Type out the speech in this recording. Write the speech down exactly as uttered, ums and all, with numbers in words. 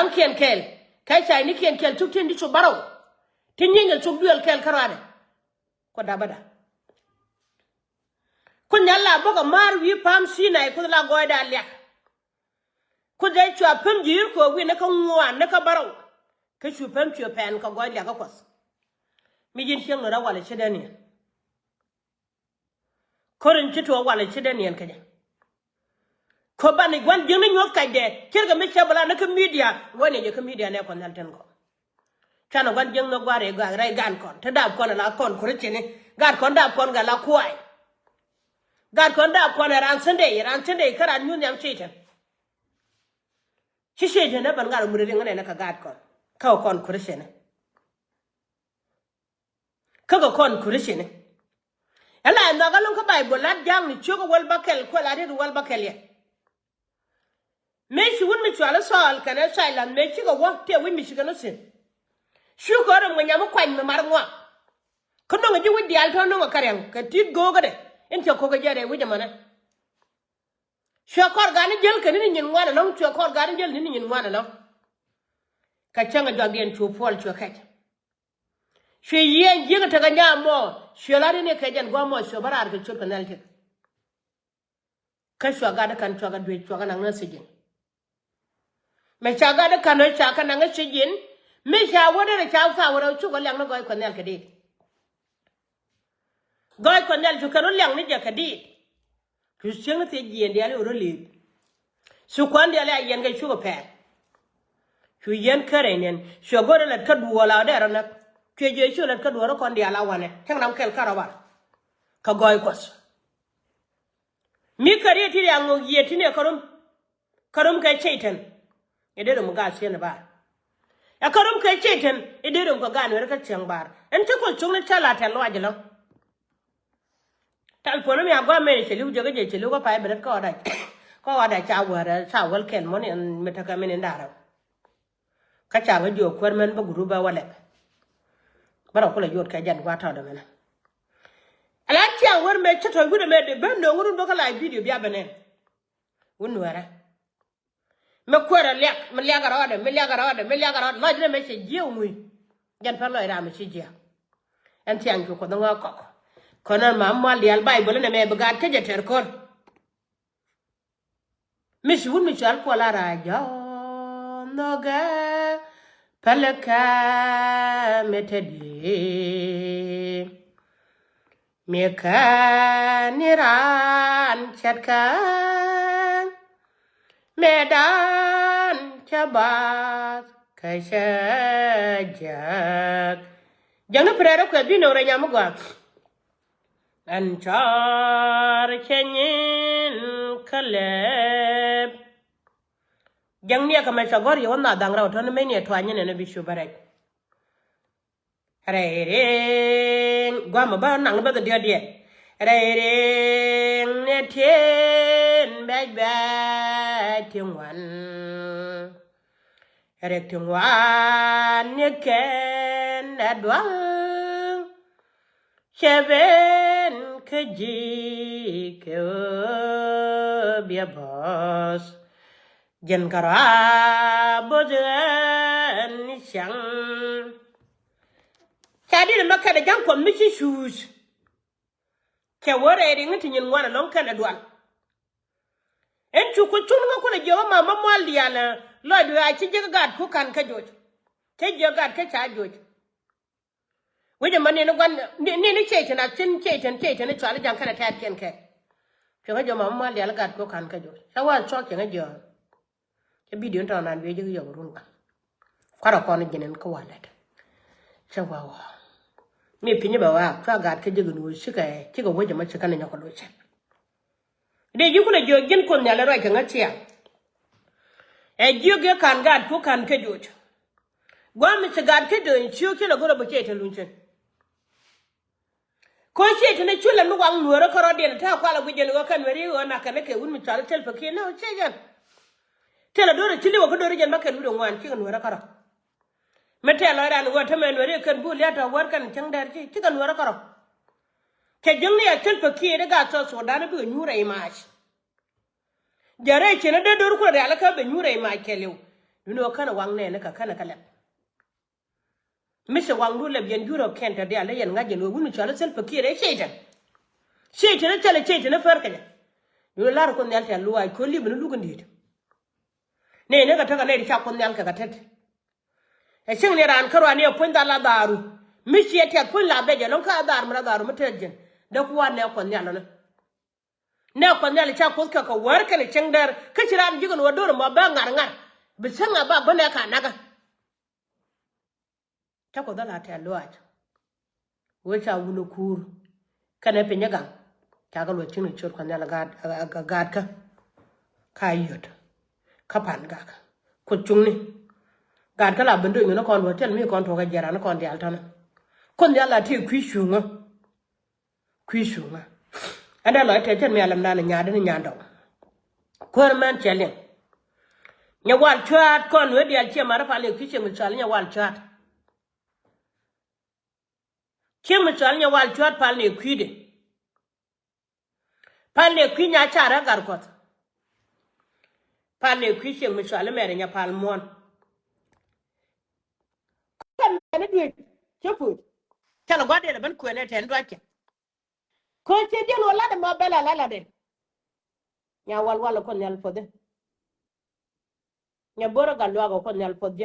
kiɛn kɛɛl. Kɛ cay ni kiɛn kɛɛl cuk tin di cuk bärɔw. Ti nyieny cuk duel kɛɛl kä ruaadɛ. Kuoth dapä da. Kuoth Nhial la bä kɛ ma̱a̱r wi̱i̱ pa̱a̱m Sinai, Kuoth la gɔɔyda liak. Kuoth ɛ cua päm ji̱ Yɛriko wi̱i̱ ni kä ŋuan ni kä bärɔw. Kä cu päm cuɛ pɛn kɛ gɔɔy liak kä Kuɔth. Mi ji̱n cieŋ ni rɔ walɛ ci dee niɛn. Korin ci tuɔɔk walɛ ci dee niɛn kɛ jɛ. Kɔ ban i̱ gua̱n jiäkni nyuɔ̱th kacdɛ. Ce̱tkɛ mi cɛ bä la ni kä midia. Wä ni jɛ kä midia nɛ Kuɔth Nhial tin kɔ. Canɛ gua̱n jiäkni gua̱n rɛy gaat, rɛy gaat kɔn. Te daap kɔn ala kɔn Kurithiani. Gaat kɔn daap kɔn gɛ la kuay. Gaat kɔn daap kɔn ɛ ran Sunday, ran Sunday kä ran nyuth nhiam Cɛytan. Ci Cɛytan ɛ ban gaat murɛ riŋ nɛ ni kä gaat kɔn. Kä kɔn Kurithiani. Kä kɛ kɔn Kurithiani. Ɛn la ɛ nhɔk ɛlɔ̱ŋ kä Bayböl lat Jaakni ciök ɛ wäl bäkɛl kuɛ la riet wäl bäkɛl yɛ. Mëë ci wut mi cual i̱ Thɔɔl kɛnɛ Thailath mëë cikɛ wä tëë wi̱c mi ci kɛn wä thi̱n. Cukɛ rɔ ŋuɛny nyam i̱ kuany mi mar ŋuak. Kä nöŋɛ ji̱ wi̱c diaal tɔ̱ nöŋɛ kä riaŋ kɛ ti̱t go̱o̱kädɛ in cɛ ko̱k kɛ jɛ rɛy wi̱c ɛmɔnɛ. Cuɛ kɔr gat ni jäl kɛ ni̱n i̱ nyin ŋuan ɛlɔ̱ŋ, cuɛ kɔr gat ni jäl ni̱n i̱ nyin ŋuan ɛlɔ̱ŋ. Kɛ cäŋ ɛ jɔakdiɛn cu puɔl cuɛ kɛc. Cuɛ yiëë ji̱eŋ tekɛ nyam mɔ, cuɛ la rin i̱ kɛ jɛn gua̱a̱ mɔ cuɛ bä raar kɛ ciöt kɛ nhial tiɛk. Kä cua gat i̱ ka̱n cua kɛ duec cua kɛ naŋ ni thiec ji̱n. Mëë ca gat i̱ ka̱n ɣöö ca kɛ naŋ ni thiec ji̱n. Mi ca wä derɛ ca thaak wä rɛw cukɛ liak ni gɔɔy Kuɔth Nhial kɛ diit. Gɔɔy Kuɔth Nhial cu kɛn wä liak ni jɛ kɛ diit. Cu cieŋ thiec jiɛn diaal i̱ ɣöö rɔ li̱i̱p. Cu kuan diaal i̱ a yɛn kɛ cukɛ pɛɛr. Cu yɛn kärɛ nɛn cuɛ go̱rɛ lät kä duɔɔl a ɣöö dee rɔ näk. Cuɛ jiɛ cu lät kä duɔɔl rɔ kɔn diaal a wanɛ cäŋ ram kɛl kärɔ bar. Kɛ gɔɔy Kuɔth. Mi kɛ riet ti riaŋ ŋok yiëë ti ni ɛ kä rom. Kä rom kɛ Cɛytan. I̱ dee rom gaat ciën bar. Ɛ kä rom kɛ Cɛytan i̱ dee rom kɛ gaat nuɛr kä cieŋ bar. Ɛn cä Kuoth cukni cä la tɛl luac ɛlɔ̱ŋ. Tal puɔ̱n mi a gua̱a̱ mɛn cɛ li̱w jɛ kä jɛ cɛ li̱w kä pay bɛ lät kä ɣɔda. Kä ɣɔda ca wäär ca wäl kɛl muɔ̱n in mi tekɛ min in da̱rä. Kä ca ŋä jiök kuäär mɛn bä gurup bä wä lɛp. Bä rɔ kulɛ yot kɛ jɛn gua̱a̱ tɔ̱ dämɛnɛ. Ala ciaŋ wär mɛ cä tɔ̱ wi̱dɛ mɛ dee ben nööŋ run bä kä lac bidio bia bɛ nɛn. Wun nuɛrɛ. Mi kuɛrɛ liak, mi liak rɔɔdɛ, mi liak rɔɔdɛ, mi liak rɔɔdɛ. Lɔcdɛ mɛ cɛ jiɛ ŋui̱. Jɛn pɛn lɔc ram mi ci jiɛ. Ɛn thiaŋ cu Kuɔth ŋɔak kɔk. Kɔn ɛn ma mual diaal Bayböl ɛn ɛmɛ bi gaat kä jɛ tɛr ko̱r. Mi ci wut mi cual kuɔl a rac jɔ̱ɔ̱n nhɔkɛ. Pälɛ kɛ mi te di̱i̱t. Mëë kään ni raan ce̱tkɛ mëëdan cä bath kä cä jiäk. Jäkni pɛrɛ kuɛ bi nöŋ rɛy nyam mi gɔaa. Ɛn cɔr cɛ nyin kä lɛp. Jäkni ɛ kɛ mɛ cɛ gɔ̱r yɛ wä na dhaŋ rɛw tɔ̱ni mëë ni ɛ tuany ni nɛn ɛ bi cu bä rɛc. Rɛy riŋ gua̱a̱mɛ bä naŋ bä dhɛ diɔ̱k diɛ. Rɛy riŋ ni tin bɛc bɛc ti ŋuan. Rɛy ti ŋuan ni kɛn ɛ dual. Cɛ ben kä ji̱ kɛ ɣöö biɛ bɔ̱ɔ̱th. Jɛn kärɔa bo̱th ɣän ni cäŋ. Ca di̱t ɛmɛ kɛnɛ ja̱ŋ Kuɔth mi ci cuuc. Cɛ wä rɛy riŋ ti nyin ŋuan ɛlɔ̱ŋ kɛnɛ dual. Ɛn cu ku cuŋ ŋä kulɛ jiök ɛma mä mual diaal ɛ lɔcdu a ci jiäk gat ku ka̱n kä joc. Cä jiäk gat kä ca joc. Wec ɛmɔ nini gua̱n nini Cɛytan a cin Cɛytan Cɛytan i̱ cual i̱ ja̱ŋ kɛnɛ tɛ̈tkiɛn kɛ. Cuɛ kä jɔ̱ ma mual diaal i̱ gat kɔ ka̱n kä jɔ̱ cä wa cuak cɛ ŋä jɔ̱. Cä bidio ni tɔ̱ nan biɛ ji̱ yɔk run gua̱n. Kuarɛ kɔn ji̱n in kä wa lɛt. Cä wa wa mi pi̱ny bɛ wa cua gat kä ji̱ gɛ nuɔ̱ɔ̱c cikɛ cikɛ wec ɛmɔ cikɛ ni nyɔk kɛ loc cɛ. Dee ji̱ kulɛ jiök ji̱n Kuoth Nhial ɛ ruac kɛ ŋäth ciaŋ. Ɛ jiök yɛ ka̱n gaat ku ka̱n kä joc. Gua̱a̱m mi ci gaat kä joc ciök ci lɛ go̱r ɛ bä ciɛ te luny cin. Ko̱ ciɛ te ni cu lɛ mi waŋ nuäärä kärɔ̱diɛn te a kualɛ guic jɛn ɣöö kɛn weri ɣöö nak kɛn kɛ wut mi cɔal i̱ Salva Kiir ni ɣöö ciɛ jɛn. Te lɛ do̱r ɛ ci li̱w ɛ kä do̱r jɛn bä kɛn wut ɛ ŋuan cikɛ nuäärä kärɔ̱. Mi tɛl lɔc ran ɣöö tämɛ nuɛri kɛn bu liat tɔ wär kɛn cäŋ dɛr ci cikɛ nuɛri kärɔ̱. Cɛ jiäkni a Salva Kiir i̱ gat South Sudan bikɛ nyuur rɛy mac. Jɛ rɛy cin a dee do̱r kulɛ rialikä bɛ nyuur rɛy mac kɛɛliw. Duundɛ ɣöö känɛ waŋ nɛɛni kɛ känɛ kɛ lɛp. Mi cɛ waŋdu lɛp yɛn jurɛ kɛn tɔ diaal dee yɛn ŋa̱c yɛn ɣöö wun cɔal i̱ Salva Kiir ɛ Cɛy-tan. Cɛy-tan i̱ thilɛ Cɛy-tan i̱ pär kɛ jɛ. Duundɛ la̱r Kuoth Nhial tɛ̈th lɔaac kɛ ɣöö li̱pɛ ni luk in di̱i̱t. Nɛɛni kɛ tekɛ nɛy ti ca Kuoth Nhial kɛ kɛ tet. Ɛ cieŋ ni raan kärɔa ni ɛ puɔ̱ny dhal a dhaaru. Mi ciɛ tiɛth puɔ̱ny la bɛc ɛlɔ̱ŋ kä a dhaar mi rɔ dhaaru mi tɛth ji̱n. Dee kua̱r nɛ Kuɔth Nhial ɔni. Nɛ Kuɔth Nhial ca Kuoth kɛ kɛ wäär kɛnɛ cieŋ dɛr kä ci raan ji̱ kɛn wä do̱r ɛmɔ bä ŋa̱r ŋa̱r. Bi cieŋ a ba bä nɛ ka nakä. Ca Kuoth dhal a tɛ̈th lɔaac. Wee ca wun ɛ kuur kɛnɛ piny ɛ gaŋ. Ca kɛ luɔc cieŋ ni ciöt Kuɔth Nhial ɛ gaat, ɛ, ɛ, ɛ, gaatkä. Ka yöt. Kä pa̱n gak. Kuoth cuŋni. Gaatkä la ben do̱ny ɣän kɔn luɔ̱t thil mi kɔn tuɔk ɛ jiɛn raan kɔn diaal tɔ̱nä. Kuoth Nhial la tëë kui̱ cuŋä. Kui̱ cuŋä. Ɛn dee lɔc tɛth cɛn mi a lɛmdan ɛ nyaatdä ni nyan dɔŋ. Kuäär mɛn cɛ liŋ. Nyɛ wal cua̱a̱t kɔn wee diaal ciɛ mat pal ni kui̱ cieŋ mi cɔal nyɛ wal cua̱a̱t. Cieŋ mi cɔal nyɛ wal cua̱a̱t pal ni kui̱dɛ. Pal ni kui̱ nya car ɛ gar Kuɔth. Pal ni kui̱ cieŋ mi cɔal imɛr nyɛ pal muɔ̱ɔ̱n. Kɛ mɛn i̱ duëëc cä puut. Cä lɛ gua̱a̱r dee lɛ ben kuɛn ɛ tɛn duackɛ. Köö ciɛ diɛn wä lat ɛmɔ bɛl ala lat ɛ. Nya wal wal ɛ Kuoth Nhial puɔth ɛ. Nya bo̱r ɛ gat luaak ɛ Kuoth Nhial puɔth jɛ.